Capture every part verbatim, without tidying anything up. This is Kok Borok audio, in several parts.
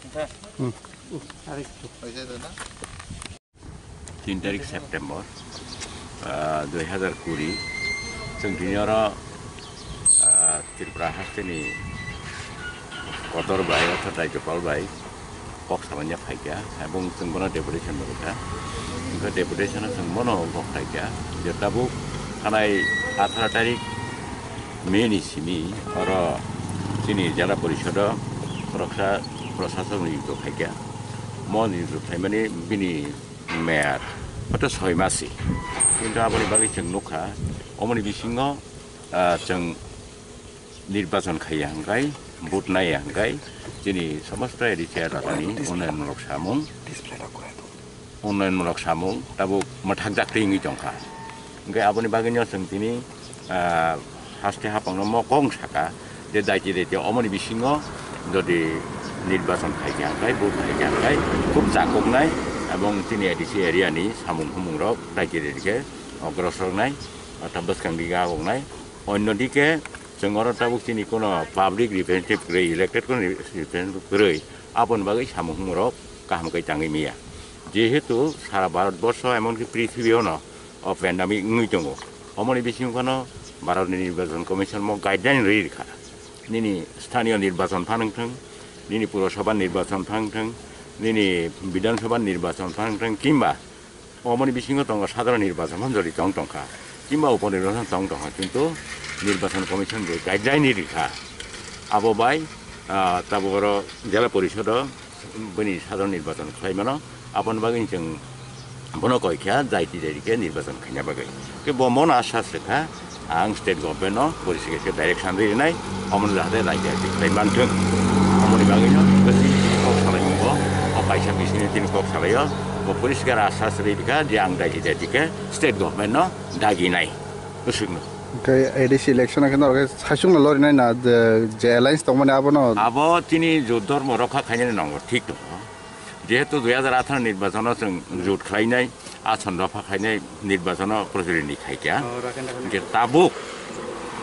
Hmm. Tin tarik September, ah, dui hazar kuri, chwng tini oro, ah, Tripura hasteni kotor bai, orthat Rajyapal bai kok samanya phaikha, ebong chwng bono deputation rwkha. Wngkha deputation-o chwng bono kok phaikha je tabuk thanai atharo tarik May ni simi oro chini Jela Porisodo khoroksa prosasok niyukto khaikha. Mo niyukto khaimani bini meyad hoto soi masi. Kintu aboni bagwi chwng nukha, omoni bisingo, ah, chwng nirbachon khaiya hwnkhe, vote naiya hwnkhe, chini somosto A D C elakani unnayonmulok samung, unnayonmulok samung tabuk mwthakjak twi wngwi tongkha. Hwnkhe aboni bagwino chwng tini, ah, haste haphangno mo kok sakha je daiti daiti omoni bisingo jodi nirbachon khaikha hwnkhe, vote khaikha hwnkhe khub jakoknai, ebong chini A D C area ni samung humungrok daiti daiti khe ogrosor wngnai, orthat bwskang dige agoknai. Onno dike chwng oro tabuk chini kono public representative kwrwi, elected kono representative kwrwi, aboni bagwi samung humungrok kaham khe tangwi manya. Jehetu sara Bharat borsho, emonki prithibi ono o pandemic wngwi tongo. Omoni bisingo phano Bharat ni Nirbachon Commission mo guideline rwi rikha. Nini sthaniyo nirbachon phano wngthwng, nini Purasabha nirbachon phano wngthwng, nini Bidhan Sabha nirbachon phano wngthwng, kimba omoni bisingo tongo sadharon nirbachon phano jodi tong tongkha, kimba upo nirbachon tong tongkha, kintu Nirbachon Commission bo guideline rikha. Abo bai, ah, tabuk oro Jela Porisodo bini sadharon nirbachon khlai mano, aboni bagwi chwng bono koi kha daiti daiti khe nirbachon khaina bagwi. Khe bo mono asas rwkha, ang state government no poriskar khe direction rinai, omono jahate daiti daiti khlai manthwng. Omoni bagwi no bwswk kok salai bo, o kaisa bising ni tini kok salai o, bo poriskar asas rikha je ang daiti daiti khe state government no daginai bwswk no. Hwnkhe A D C election haikhe norok saichung no lorinai na je, je alliance tongmani abono? Abo chini jot dhormo rokha khainani nongo thik tongo. Jehetu dui hazar atharo nirbachon o chwng jot khlainai, ason dopha khainai nirbachon o prochurindi khaikha. Oh, rakhena, rakhena. Hwnkhe tabuk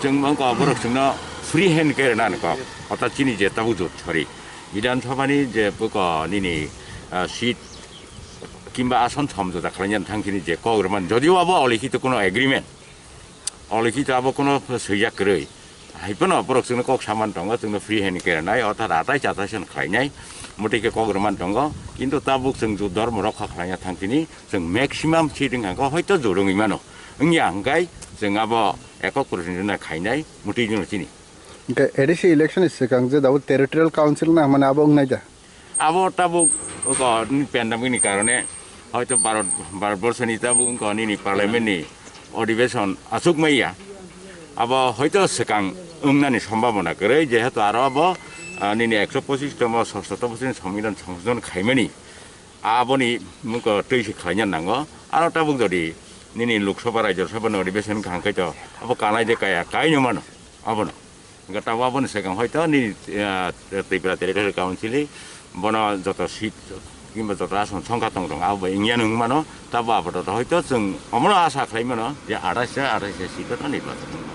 chwng mangkha borok chwngno free hand khe rwnani kok. Orthat chini je tabuk jot sori Bidhan Sabha ni je buko nini, ah, seat kimba ason somjota khlainani thang chini je kok rwmani. Jodio abo olikhito kuno agreement, olikhito abo kuno swijak kwrwi. Hai phano borok chwngno kok saman tongo, chwngno free hand khe rwnai, orthat atai chatai son khlainai, motwi khe kok rwman tongo. Kintu tabuk chwng jot dhormo rokha khlaina thang chini, chwng maximum seat wngkha khe hoito jot wngwi mano. Wngya hwnkhe chwng abo ekok prochurindi no khainai, motwi no chini. Hwnkhe A D C election ni swkang je tabuk territorial council wngna hwnmani abo wngnai da? Abo tabuk, oko, ni pandemic ni karone hoito Bharat, Bharat borso ni tabuk, oko, nini parliament ni odhibeshon achuk maya. Abo hoito swkang wngnani sombhabona kwrwi, jehetu aro abo, ah, nini ekso pochis tomo soshoto bosor ni sombidhan songshodhon khaimani, aboni mungko twi se khlaina nango. Aro tabuk jodi nini Lok Sabha, Rajya Sabha ni odhibeshon kaham khai to abo kanai de kaya, kaino mano abono. Hwnkhe tabuk aboni swkang hoito nini, ah, Tripura Territorial Council ni bono joto seat kimba joto ason songkha tong rong abo bai wngya wng mano, tabuk apatot hoito chwng omono asa khlai mano je athais ta, athais ta seat o nirbachon wng mano.